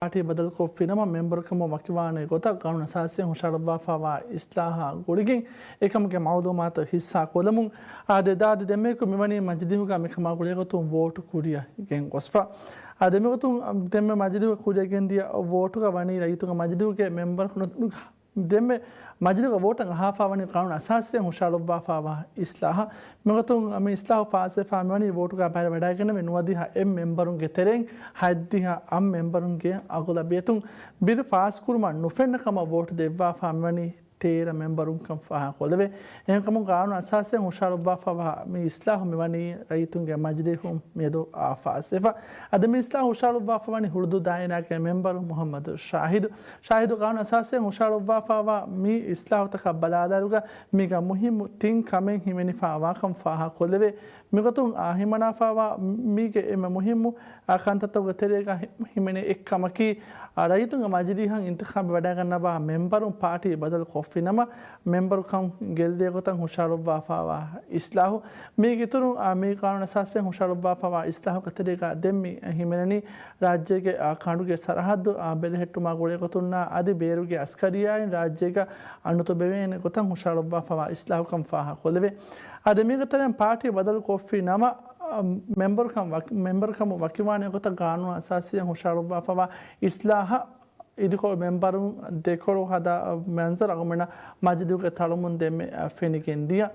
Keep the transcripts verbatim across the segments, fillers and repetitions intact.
ޕާޓީ ބަދަލުކޮށްފިނަމަ މެމްބަރުކަމަށް ވަކިވާނެ ގޮތަށް ގާނޫނު އަސާސީއަށް ހުށަހަޅުއްވާފައިވާ އިސްލާހާ ގުޅިގެން އެކަމުގެ މައުލޫމާތު ހިއްސާ ކޮށްލަމުން، އާދެ، އާދެ، ދެންމެ މިވަނީ މަޖިލީހުގަ މިކަމާ ގުޅޭގޮތުން ވޯޓު ކުރިއަށް ގެންގޮސްފަ. އާދެ، މިގޮތުން ދެންމެ މަޖިލީހުގަ ކުރިއަށް ގެންދިޔަ ވޯޓުގަ ވަނީ ރައްޔިތުންގެ މަޖިލީހުގެ މެމްބަރު ދެންމެ މަޖިލީހުގެ ވޯޓަށް އަހާފައިވަނީ ގާނޫނު އަސާސީއަށް ހުށަހަޅުއްވާފައިވާ އިސްލާހަށް. މިގޮތުން މި އިސްލާހު ފާސްވެފަ މިވަނީ ވޯޓުގަ ބައިވެވަޑައިގެންނެވި ނުވަދިހަ އެއް މެމްބަރުންގެ ތެރެއިން ހަތްދިހަ އަށް މެމްބަރުންގެ އަޣުލަބިއްޔަތުން ބިލް ފާސްކުރުމަށް ނުފެންނަ ކަމަށް ވޯޓު ދެއްވާފަ މިވަނީ ތޭރަ މެމްބަރުންކަން ފާހަގަކޮށްލެވޭ. އެހެންކަމުން ގާނޫނު އަސާސީއަށް ހުށަހަޅުއްވާފައިވާ މި އިސްލާހު މިވަނީ ރައްޔިތުންގެ މަޖިލީހުން މިއަދު އާ ފާސްވެފަ. އަދި މި އިސްލާހު ހުށަހަޅުއްވާފައިވަނީ ހުޅުދޫ ދާއިރާގެ މެމްބަރު މުހައްމަދު ޝާހިދު. ޝާހިދު ގާނޫނު އަސާސީއަށް ހުށަހަޅުއްވާފައިވާ މި އިސްލާހުތަކަށް ބަލާލާއިރުގަ މީގަ މުހިއްމު ތިން ކަމެއް ހިމެނިފައިވާކަން ފާހަގަކޮށްލެވޭ. މިގޮތުން އާ ހިމަނާފައިވާ މީގެ އެންމެ މުހިއްމު އާ ކަންތައްތަކުގެ ތެރޭގަ ހި-، ހިމެނޭ އެއް ކަމަކީ، އާ، ރައްޔިތުންގެ މަޖިލީހަށް އިންތިޚާބު ވެވަޑައިގަންނަވާ މެމްބަރުން ޕާޓީ ބަދަލު ކޮށްފިނަމަ، މެމްބަރުކަން ގެއްލޭ ގޮތަށް ހުށަހަޅުއްވާފައިވާ އިސްލާހު. މީގެ އިތުރުން، އާ، މި ގާނޫނު އަސާސީއަށް ހުށަހަޅުއްވާފައިވާ އިސްލާހުގެ ތެރޭގަ ދެން މި ހިމެނެނީ ރާއްޖޭގެ، އާ، ކަނޑުގެ ސަރަހައްދު، އާ، ބެލެހެއްޓުމާ ގުޅޭ ގޮތުންނާ އަދި ބޭރުގެ އަސްކަރިއްޔާއިން ރާއްޖޭގަ އަންނުތަބެވޭނެ ގޮތަށް ހުށަހަޅުއްވާފައިވާ އިސްލާހުކަން ފާހަގަކޮށްލެވޭ. އަދި މީގެ ތެރެއިން ޕާޓީ ބަދަލު ކޮށްފި ނަމަ، އަ، މެމްބަރުކަން ވަކި-، މެމްބަރުކަމު ވަކިވާނެ ގޮތަށް ގާނޫނު އަސާސީއަށް ހުށަހަޅުއްވާފައިވާ އިސްލާހަށް އިދިކޮޅު މެމްބަރުން ދެކޮޅު ހަދާ މަންޒަރު އަޅުގަނޑަށް މަޖިލީހުގެ ތަޅުމުން ދެންމެ ފެނިގެން ދިޔަ.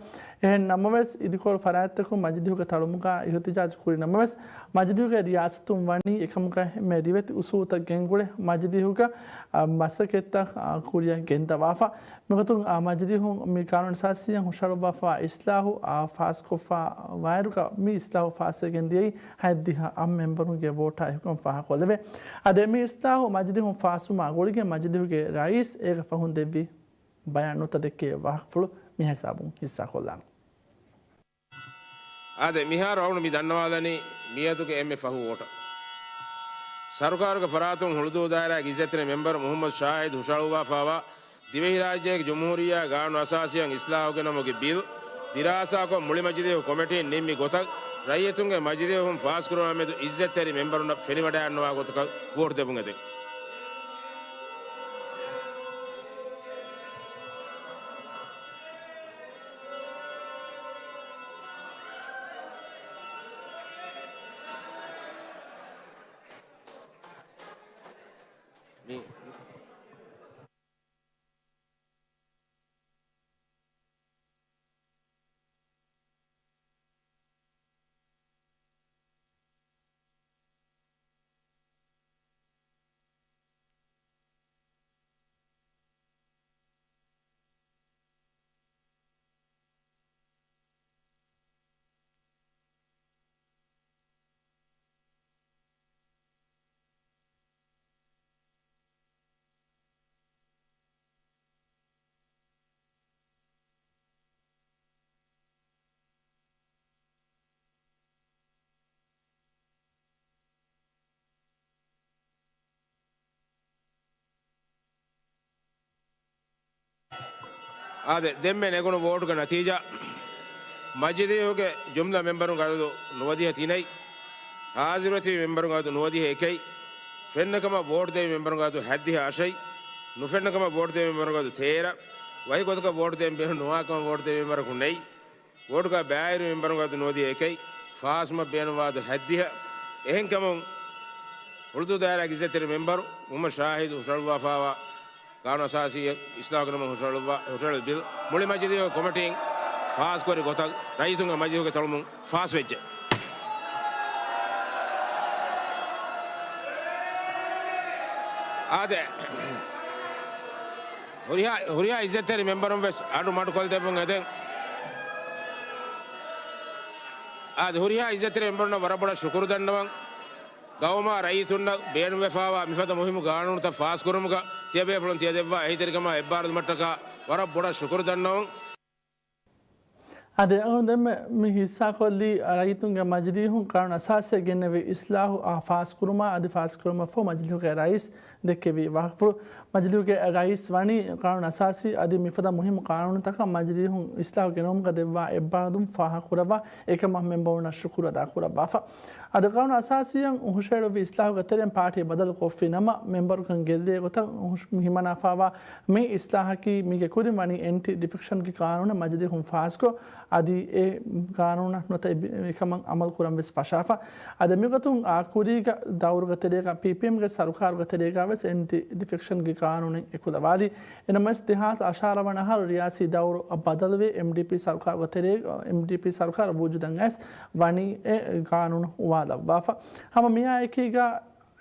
އެހެން ނަމަވެސް، އިދިކޮޅު ފަރާތްތަކުން މަޖިލީހުގެ ތަޅުމުގަ އިހުތިޖާޖު ކުރި ނަމަވެސް، މަޖިލީހުގެ ރިޔާސަތުން ވަނީ އެކަމުގަ އެންމެ ރިވެތި އުސޫލުތައް ގެންގުޅެ މަޖިލީހުގަ، އަ، މަސައްކަތްތައް، އަ، ކުރިއަށް ގެންދަވާފަ. މިގޮތުން، އާ، މަޖިލީހުން މި ގާނޫނު އަސާސީއަށް ހުށަހަޅުއްވާފައިވާ އިސްލާހު، އާ، ފާސްކޮށްފަ ވާއިރުގަ މި އިސްލާހު ފާސްވެގެން ދިޔައީ ހަތްދިހަ އަށް މެމްބަރުންގެ ވޯޓާ އެހުކަން ފާހަގަކޮށްލެވޭ. އަދި މި އިސްލާހު މަޖިލީހުން ފާސްވުމާ ގުޅިގެން މަޖިލީހުގެ ރައީސް އޭގަ ފަހުން ދެއްވި ބަޔާން ނުތަ ދެއްކޭ ވާހަކަފުޅު މިހިސާބުން ހިއްސާކޮށްލާނަން. އާދެ، މިހާރު އަޅުގަނޑު މި ދަންނަވާލަނީ މިއަދުގެ އެންމެ ފަހު ވޯޓަށް. ސަރުކާރުގެ ފަރާތުން ހުޅުދޫ ދާއިރާގެ އިއްޒަތްތެރި މެމްބަރު މުހައްމަދު ޝާހިދު ހުށަހަޅުއްވާފައިވާ ދިވެހިރާއްޖޭގެ ޖުމްހޫރިއްޔާ ގާނޫނު އަސާސީއަށް އިސްލާހުގެ ނަމުގެ ބިލް ދިރާސާކޮށް، މުޅި މަޖިލީހު ކޮމެޓީން ނިންމި ގޮތަށް، ރައްޔިތުންގެ މަޖިލީހުން ފާސްކުރުމާ މެދު އިއްޒަތްތެރި މެމްބަރުންނަށް ފެނިވަޑައިގަންނަވާ ގޮތަކަށް ވޯޓު ދެމުން އެދެން. މި އާދެ، ދެންމެ ނެގުނު ވޯޓުގެ ނަތީޖާ، މަޖިލީހުގެ ޖުމްލަ މެމްބަރުންގެ އަދަދު ނުވަދިހަ ތިނެއް، ހާޒިރުވެތިބި މެމްބަރުންގެ އަދަދު ނުވަދިހަ އެކެއް، ފެންނަ ކަމަށް ވޯޓު ދެވި މެމްބަރުންގެ އަދަދު ހަތްދިހަ އަށެއް، ނުފެންނަ ކަމަށް ވޯޓު ދެވި މެމްބަރުންގެ އަދަދު ތޭރަ، ވަކި ގޮތަކަށް ވޯޓު ދޭން ބޭނުން ނުވާ ކަމަށް ވޯޓު ދެވި މެމްބަރަކު ނެތް. ވޯޓުގަ ބައިވެރި މެމްބަރުންގެ އަދަދު ނުވަދިހަ އެކެއް، ފާސްވުމަށް ބޭނުންވާ އަދަދު ހަތްދިހަ. އެހެންކަމުން، ހުޅުދޫ ދާއިރާގެ އިއްޒަތްތެރި މެމްބަރު މުހައްމަދު ޝާހިދު ހުށަހަޅުއްވާފައިވާ ގާނޫނު އަސާސީ އިސްލާހުގެ ނަމުން ހުށަހަޅުއްވާ، ހުށަހެޅި ބިލް މުޅި މަޖިލީހު ކޮމެޓީން ފާސްކުރި ގޮތަށް ރައްޔިތުންގެ މަޖިލީހުގެ ތަޅުމުން ފާސްވެއްޖެ. އާދެ، ހުރިހާ، ހުރިހާ އިއްޒަތްތެރި މެމްބަރުން ވެސް އަޑު މަޑުކޮށްދެއްވުން އެދެން. އާދެ، ހުރިހާ އިއްޒަތްތެރި މެމްބަރުންނަށް ވަރަށް ބޮޑަށް ޝުކުރު ދަންނަވަން. ގައުމާ ރައްޔިތުންނަށް ބޭނުންވެފައިވާ މިފަދަ މުހިއްމު ގާނޫނުތައް ފާސްކުރުމުގަ ތިޔަބޭފުޅުން ތިޔަދެއްވާ އެހީތެރިކަމާ އެއްބާރުލުމަށްޓަކާ ވަރަށް ބޮޑަށް ޝުކުރު ދަންނަވަން. އަދި އަޅުގަނޑު ދެންމެ މި ހިއްސާކޮށްލީ ރައްޔިތުންގެ މަޖިލީހުން ޤާނޫނު އަސާސީއަށް ގެންނެވި އިސްލާހު އާ ފާސްކުރުމާ އަދި ފާސްކުރުމަށްފަހު މަޖިލީހުގެ ރައީސް ދެއްކެވި ވާހަކަފުޅު. މަޖިލީހުގެ ރައީސް ވަނީ ޤާނޫނު އަސާސީ އަދި މިފަދަ މުހިއްމު ޤާނޫނުތަކަށް މަޖިލީހުން އިސްލާހު ގެނައުމުގަ ދެއްވާ އެއްބާރުލުން ފާހަގަކުރައްވާ އެކަމަށް މެމްބަރުންނަށް ޝުކުރު އަދާކުރައްވާފަ. އަދި ޤާނޫނު އަސާސީއަށް ހުށަހެޅުއްވި އިސްލާހުގެ ތެރެއިން ޕާޓީ ބަދަލު ކޮށްފި ނަމަ، މެމްބަރުކަން ގެއްލޭ ގޮތަށް ހުށް-، ހިމަނާފާވާ މި އިސްލާހަކީ މީގެ ކުރިން ވަނީ އެންޓި ޑިފެކްޝަންގެ ޤާނޫނަށް މަޖިލީހުން ފާސްކޮށް، އަދި އެ ޤާނޫނަށް ނުވަތަ އެ ބި-، އެކަމަށް އަމަލު ކުރަން ވެސް ފަށާފަ. އަދި މިގޮތުން އާ ކުރީގަ ދައުރުގެ ތެރޭގަ ޕީޕީއެމްގެ ސަރުކާރުގެ ތެރޭގަ ވެސް އެންޓި ޑިފެކްޝަންގެ ޤާނޫނެއް އެކުލަވާލީ. އެނަމަވެސް ދެހާސް އަށާރަ ވަނަ އަހަރު ރިޔާސީ ދައުރު ބަދަލުވެ، އެމްޑީޕީ ސަރުކާރުގެ ތެރޭ، އެމްޑީޕީ ސަރުކާރު ވުޖޫދަށް އައިސް ވަނީ އެ ޤާނޫނު އުވާލައްވާފަ. ހަމަ މިއާ އެކީގަ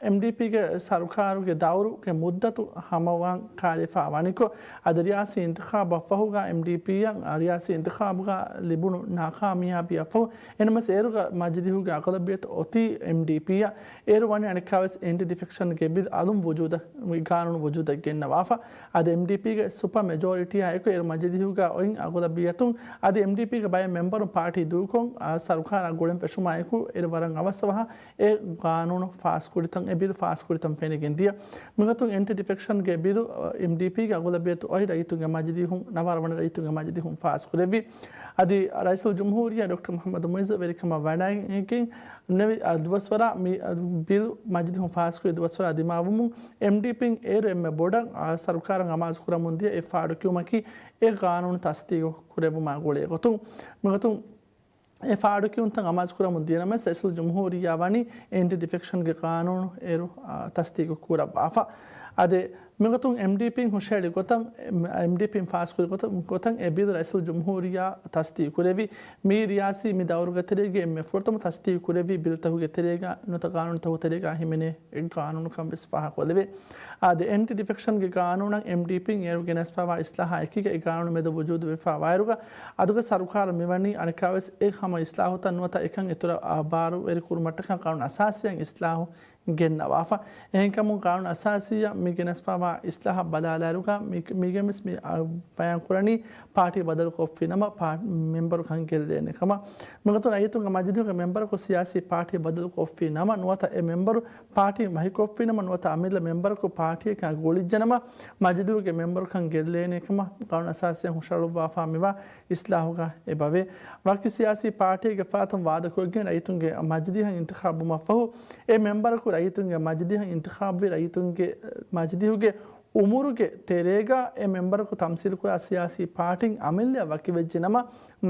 އެމްޑީޕީގެ ސަރުކާރުގެ ދައުރުގެ މުއްދަތު ހަމަވާން ކާރިފާ ވަނިކޮށް، އަދި ރިޔާސީ އިންތިޚާބަށްފަހުގަ އެމްޑީޕީއަށް ރިޔާސީ އިންތިޚާބުގަ ލިބުނު ނާކާމިޔާބީއަށްފަހު، އެނަމަވެސް އޭރުގަ މަޖިލީހުގެ އަޣުލަބިއްޔަތު އޮތީ އެމްޑީޕީއަށް. އޭރު ވަނީ އަނެއްކާވެސް އެންޓި ޑިފެކްޝަންގެ ބިލް އަލުން ވުޖޫދަށް، ގާނޫނު ވުޖޫދަށް ގެންނަވާފަ. އަދި އެމްޑީޕީގެ ސުޕަ މެޖޯރިޓީއާ އެކު އޭރު މަޖިލީހުގަ އޮތް އަޣުލަބިއްޔަތުން އަދި އެމްޑީޕީގެ ބައެއް މެމްބަރުން ޕާޓީ ދޫކޮށް، އާ، ސަރުކާރާ ގުޅެން ފެށުމާ އެކު އޭރު ވަރަށް އަވަސް އަވަހަށް އެ ގާނޫނު ފާސްކުރިތަން، އެ ބިލު ފާސްކުރިތަން ފެނިގެން ދިޔަ. މިގޮތުން އެންޓި ޑިފެކްޝަންގެ ބިލު، އާ، އެމްޑީޕީގެ އަޣުލަބިއްޔަތު އޮތް ރައްޔިތުންގެ މަޖިލީހުން، ނަވާރަ ވަނަ ރައްޔިތުންގެ މަޖިލީހުން ފާސްކުރެއްވި. އަދި ރައީސުލްޖުމްހޫރިއްޔާ ޑޮކްޓަރ މުޙައްމަދު މުޢިއްޒު ވެރިކަމަށް ވަޑައިގެން ނެވި، އާ، ދުވަސްވަރާ މި، އާ، ބިލު މަޖިލީހުން ފާސްކުރި ދުވަސްވަރާ ދިމާވުމުން އެމްޑީޕީން އޭރު އެންމެ ބޮޑަށް، އާ، ސަރުކާރަށް އަމާޒުކުރަމުން ދިޔަ އެއް ފާޑުކިޔުމަކީ އެ ގާނޫނު ތަސްދީގު ކުރެއްވުމާ ގުޅޭ ގޮތުން. މިގޮތުން އެ ފާޑުކިޔުންތައް އަމާޒުކުރަމުން ދިޔަނަމަވެސް، ރައީސުލްޖުމްހޫރިއްޔާ ވަނީ އެންޓި ޑިފެކްޝަންގެ ގާނޫނު އޭރު، އާ، ތަސްދީގު ކުރައްވާފަ. އަދި މިގޮތުން އެމްޑީޕީން ހުށަހެޅި ގޮތަށް، އެމްޑީޕީން ފާސްކުރި ގޮތަށް، ގޮތަށް އެ ބިލް ރައީސުލްޖުމްހޫރިއްޔާ ތަސްދީގު ކުރެއްވި. މީ ރިޔާސީ މި ދައުރުގެ ތެރޭގެ އެންމެ ފުރަތަމަ ތަސްދީގު ކުރެއްވި ބިލްތަކުގެ ތެރޭގަ ނުވަތަ ގާނޫނުތަކުގެ ތެރޭގަ ހިމެނޭ އެ ގާނޫނުކަން ވެސް ފާހަގަކޮށްލެވޭ. އާދެ، އެންޓި ޑިފެކްޝަންގެ ގާނޫނަށް އެމްޑީޕީން އޭރު ގެނެސްފައިވާ އިސްލާހާ އެކީގަ އެ ގާނޫނު މެދު ވުޖޫދުވެފައިވާއިރުގަ، އަދުގެ ސަރުކާރު މިވަނީ އަނެއްކާވެސް އެ ހަމަ އިސްލާހުތައް ނުވަތަ އެކަން އިތުރަށް އާ ބާރުވެރި ކުރުމަށްޓަކާ ޤާނޫނު އަސާސީއަށް އިސްލާހު ގެންނަވާފަ. އެހެންކަމުން ޤާނޫނު އަސާސީއަށް މި ގެނެސްފައިވާ އިސްލާހަށް ބަލާލާއިރުގަ މި، މީގެންވެސް މި، އާ، ބަޔާން ކުރަނީ ޕާޓީ ބަދަލު ކޮށްފި ނަމަ ޕާ-، މެމްބަރުކަން ގެއްލޭނެ ކަމަށް. މިގޮތުން ރައްޔިތުންގެ މަޖިލީހުގެ މެމްބަރަކު ސިޔާސީ ޕާޓީ ބަދަލު ކޮށްފި ނަމަ ނުވަތަ އެ މެމްބަރު ޕާޓީ މަހިކޮށްފި ނަމަ ނުވަތަ އަމިއްލަ މެމްބަރަކު ޕާޓީއަކާ ގުޅިއްޖެނަމަ، މަޖިލީހުގެ މެމްބަރުކަން ގެއްލޭނެ ކަމަށް ޤާނޫނު އަސާސީއަށް ހުށަހަޅުއްވާފާ މިވާ އިސްލާހުގަ އެބަވޭ. ވަކި ސިޔާސީ ޕާޓީގެ ފަރާތުން ވާދަކުރެއްގެން ރައްޔިތުންގެ މަޖިލީހަށް އިންތިޚާބުވުމަށްފަހު، އެ މެމްބަރަކު ރައްޔިތުންގެ މަޖިލީހަށް އިންތިޚާބުވި ރައްޔިތުންގެ މަޖިލީހުގެ އުމުރުގެ ތެރޭގަ އެ މެމްބަރަކު ތަމްސީލުކުރާ ސިޔާސީ ޕާޓީން އަމިއްލައަށް ވަކިވެއްޖެނަމަ،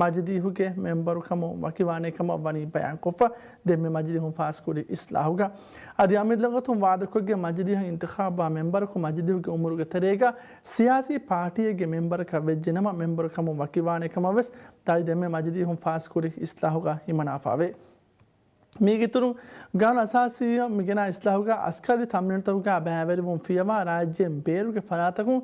މަޖިލީހުގެ މެމްބަރުކަމުން ވަކިވާނެ ކަމަށް ވަނީ ބަޔާންކޮށްފަ. ދެންމެ މަޖިލީހުން ފާސްކުރި އިސްލާހުގަ އަދި އަމިއްލަގޮތުން ވާދަކޮށްގެން މަޖިލީހަށް އިންތިޚާބުވާ މެމްބަރަކު މަޖިލީހުގެ އުމުރުގެ ތެރޭގަ ސިޔާސީ ޕާޓީއެއްގެ މެމްބަރަކަށް ވެއްޖެނަމަ، މެމްބަރުކަމުން ވަކިވާނެ ކަމަށް ވެސް ދާދި ދެންމެ މަޖިލީހުން ފާސްކުރި އިސްލާހުގަ ހިމަނާފާވޭ. މީގެއިތުރުން ގާނޫނު އަސާސީއަށް މިގެނާ އިސްލާހުގަ އަސްކަރީ ތަމްރީނުތަކުގަ ބައިވެރިވުން ފިޔަވާ ރާއްޖޭން ބޭރުގެ ފަރާތަކުން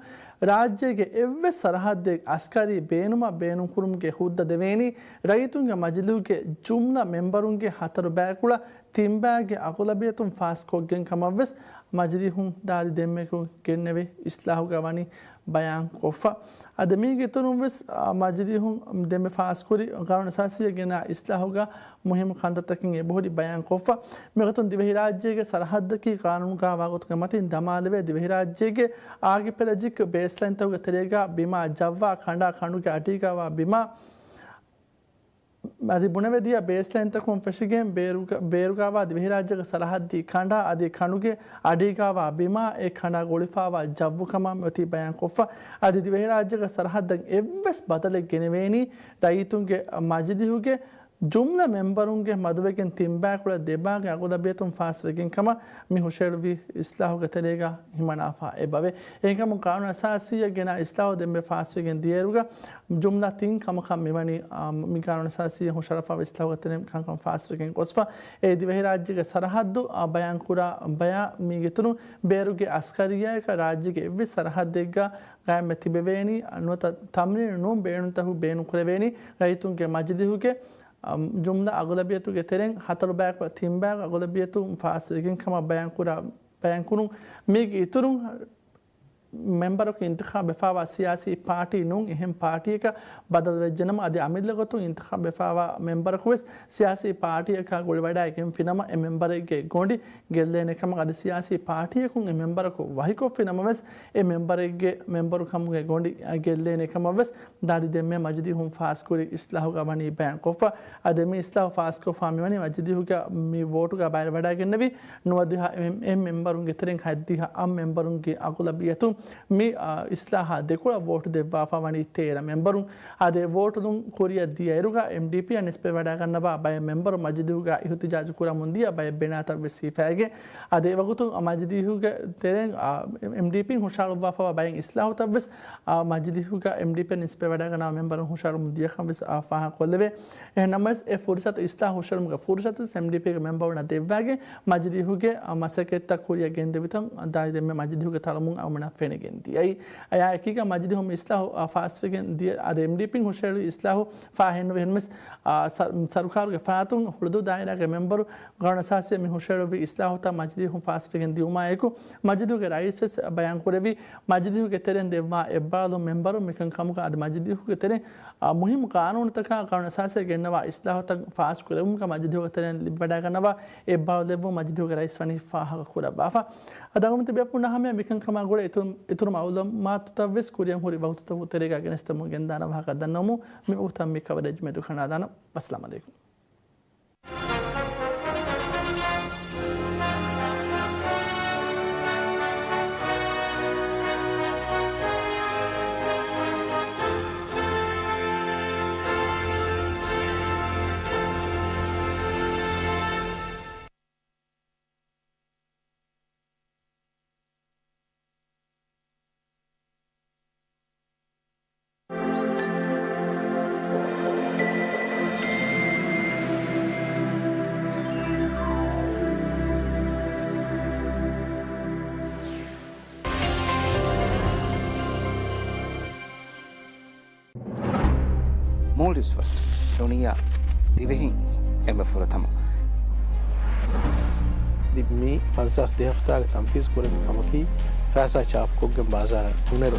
ރާއްޖޭގެ އެއްވެސް ސަރަހައްދެއް އަސްކަރީ ބޭނުމަށް ބޭނުންކުރުމުގެ ހުއްދަ ދެވޭނީ ރައްޔިތުންގެ މަޖިލީހުގެ ޖުމްލަ މެމްބަރުންގެ ހަތަރު ބަޔަކުޅަ ތިން ބައިގެ އަޣުލަބިއްޔަތުން ފާސްކޮށްގެން ކަމަށްވެސް މަޖިލީހުން ދާދި ދެންމެކު ގެންނެވި އިސްލާހުގަ ވަނީ ބަޔާން ކޮށްފަ. އަދި މީގެ އިތުރުން ވެސް، އާ، މަޖިލީހުން ދެންމެ ފާސްކުރި ގާނޫނު އަސާސީއަށް ގެނާ އިސްލާހުގަ މުހިއްމު ކަންތައްތަކެއް އެބަހުރި ބަޔާން ކޮށްފަ. މިގޮތުން ދިވެހިރާއްޖޭގެ ސަރަހައްދަކީ ގާނޫނުގަ ވާގޮތުގެ މަތިން ދަމާލެވޭ ދިވެހިރާއްޖޭގެ އާކިޕެލަޖިކް ބޭސްލައިންތަކުގެ ތެރޭގަ ބިމާ ޖައްވާ ކަނޑާ ކަނޑުގެ އަޑީގަވާ ބިމާ އަދި ބުނެވެދިޔަ ބޭސްލައިންތަކުން ފެށިގެން ބޭރުގަ-، ބޭރުގަވާ ދިވެހިރާއްޖޭގެ ސަރަހައްދީ ކަނޑާ އަދި ކަނޑުގެ އަޑީގަވާ ބިމާ އެ ކަނޑާ ގުޅިފާވާ ޖައްވު ކަމަށް އޮތީ ބަޔާންކޮށްފަ. އަދި ދިވެހިރާއްޖޭގެ ސަރަހައްދަށް އެއްވެސް ބަދަލެއް ގެނެވޭނީ ރައްޔިތުންގެ މަޖިލީހުގެ ޖުމްލަ މެމްބަރުންގެ މަދުވެގެން ތިންބައިކުޅަ ދެބާގެ އަޣުލަބިއްޔަތުން ފާސްވެގެން ކަމަށް މި ހުށަހެޅުއްވި އިސްލާހުގެ ތެރޭގަ ހިމަނާފަ އެބަވޭ. އެހެންކަމުން ގާނޫނު އަސާސީއަށް ގެނާ އިސްލާހު ދެންމެ ފާސްވެގެން ދިޔައިރުގަ ޖުމްލަ ތިން ކަމަކަށް މިވަނީ، އާ، މި ގާނޫނު އަސާސީއަށް ހުށަހަޅާފަ އިސްލާހުގެ ތެރެއިން ކަންކަން ފާސްވެގެން ގޮސްފަ. އެ ދިވެހިރާއްޖޭގެ ސަރަހައްދު، އާ، ބަޔާންކުރާ ބަޔާ މީގެ އިތުރުން ބޭރުގެ އަސްކަރިއްޔާއަކަށް ރާއްޖޭގެ އެއްވެސް ސަރަހައްދެއްގަ ގައިމެ ތިބެވޭނީ، ނުވަތަ ތަމްރީނު ނޫން ބޭނުންތަކު ބޭނުންކުރެވޭނީ ރައްޔިތުންގެ މަޖިލީހުގެ، އާ، ޖުމްލަ އަޣުލަބިއްޔަތުގެ ތެރެއިން ހަތަރު ބަޔަކު ތިން ބަޔަކު އަޣުލަބިއްޔަތުން ފާސްވެގެން ކަމަށް ބަޔާންކުރާ، ބަޔާންކުރުން. މީގެ އިތުރުން މެމްބަރަކު އިންތިޚާބުވެފާވާ ސިޔާސީ ޕާޓީ ނޫން އެހެން ޕާޓީއަކަށް ބަދަލުވެއްޖެނަމަ، އަދި އަމިއްލަ ގޮތުން އިންތިޚާބުވެފާވާ މެމްބަރަކުވެސް ސިޔާސީ ޕާޓީއަކާ ގުޅިވަޑައިގެންފި ނަމަ، އެ މެމްބަރެއްގެ ގޮނޑި ގެއްލޭނެ ކަމަށް، އަދި ސިޔާސީ ޕާޓީއަކުން އެ މެމްބަރަކު ވަހިކޮށްފި ނަމަވެސް، އެ މެމްބަރެއްގެ މެމްބަރު ކަމުގެ ގޮނޑި ގެއްލޭނެ ކަމަށްވެސް ދާދި ދެންމެ މަޖިލީހުން ފާސްކުރި އިސްލާހުގަ ވަނީ ބަޔާންކޮށްފަ. އަދި މި އިސްލާހު ފާސްކޮށްފާ މިވަނީ މަޖިލީހުގަ މި ވޯޓުގަ ބައިވެރިވަޑައިގެންނެވި ނުވަދިހަ އެމް، އެމް މެމްބަރުންގެ ތެރެއިން ހަތްދިހަ އަށް މެމްބަރުންގެ އަޣުލަބިއްޔަތުން މި، އާ، އިސްލާހާ ދެކޮޅަށް ވޯޓު ދެއްވާފަ ވަނީ ތޭރަ މެމްބަރުން. އާދެ، ވޯޓު ދުން ކުރިއަށް ދިޔައިރުގަ އެމްޑީޕީއަށް ނިސްބަތްވެވަޑައިގަންނަވާ ބައެއް މެމްބަރު މަޖިލީހުގަ އިހުތިޖާޖު ކުރަމުން ދިޔަ ބައެއް ބިނާތައް ވެސް ހިފައިގެން. އާދެ، އެވަގުތު މަޖިލީހުގެ ތެރެއިން، އާ، އެމްޑީޕީން ހުށަހަޅުއްވާފައިވާ ބައެއް އިސްލާހުތައް ވެސް، އާ، މަޖިލީހުގަ އެމްޑީޕީއަށް ނިސްބަތްވެވަޑައިގަންނަވާ މެމްބަރުން ހުށަހަޅުމުން ދިޔަކަން ވެސް، އާ، ފާހަގަކޮށްލެވޭ. އެހެން ނަމަވެސް، އެ ފުރުސަތު، އިސްލާހު ހުށަހެޅުމުގެ ފުރުސަތު ވެސް އެމްޑީޕީގެ މެމްބަރުންނަށް ދެއްވާގެން، މަޖިލީހުގެ، އާ، މަސައްކަތްތައް ކުރިއަށް ގެންދެވިތަން ދާދި ދެންމެ މަޖިލީހުގެ ތަޅަމުން އަޅުގަނޑަށް ފެނިގެން ދިޔައީ. އެއާއެކީގަ މަޖިލީހުން މި އިސްލާހު، އާ، ފާސްވެގެން ދިޔަ، އަދި އެމްޑީޕީން ހުށަހެޅުވި އިސްލާހު ފާހެއްނުވޭ. އެހެންވެސް، އާ، ސަ-، ސަރުކާރުގެ ފަރާތުން ހުޅުދޫ ދާއިރާގެ މެމްބަރު ގަރުނަސާސީ މި ހުށަހެޅުއްވި އިސްލާހުތައް މަޖިލީހުން ފާސްވެގެން ދިއުމާއެކު، މަޖިލީހުގެ ރައީސް ވެސް ބަޔާންކުރެއްވި، މަޖިލީހުގެ ތެރެއިން ދެއްވާ އެއްބާރުލުން މެމްބަރު މިކަންކަމުގަ އަދި މަޖިލީހުގެ ތެރެއިން، އާ، މުހިއްމު ގާނޫނުތަކާ ގަރުނަސާސީ ގެންނަވާ އިސްލާހުތައް ފާސްކުރެއްވުމުގަ މަޖިލީހުގެ ތެރެއިން ލިބިވަޑައިގަންނަވާ އެއްބާރުލެއްވުން މަޖިލީހުގެ ރައީސް ވަނީ ފާހަގަކުރައްވާފަ. އަދި އަޅުގަނޑުމެން ތިބޭފުޅުންނާ ހަމަޔަށް މިކަންކަމާ ގުޅޭ އިތުރު، އިތުރު މައުލޫމާތުތައް ވެސް ކުރިއަށް ހުރި ވަގުތުތަކުގެ ތެރޭގަ ގެނެސްދެމުން ގެންދާނަ ވާހަކަ ދަންނަވަމުން މި ވަގުތަށް މި ކަވަރޭޖް މެދުކަނޑާލާނަން. ވައްސަލާމް އަލައިކުމް. މޯލްޑިވްސް ފަސްޓް ދުނިޔެއަށް ދިވެހިން އެންމެ ފުރަތަމަ. ދި-، މި ފަންސާސް ދެ ހަފްތާގެ ތަންފީޒު ކުރެއްވި ކަމަކީ، ފައިސާ ޗާޕުކޮށްގެން ބާޒާރަށް ނުނެރު.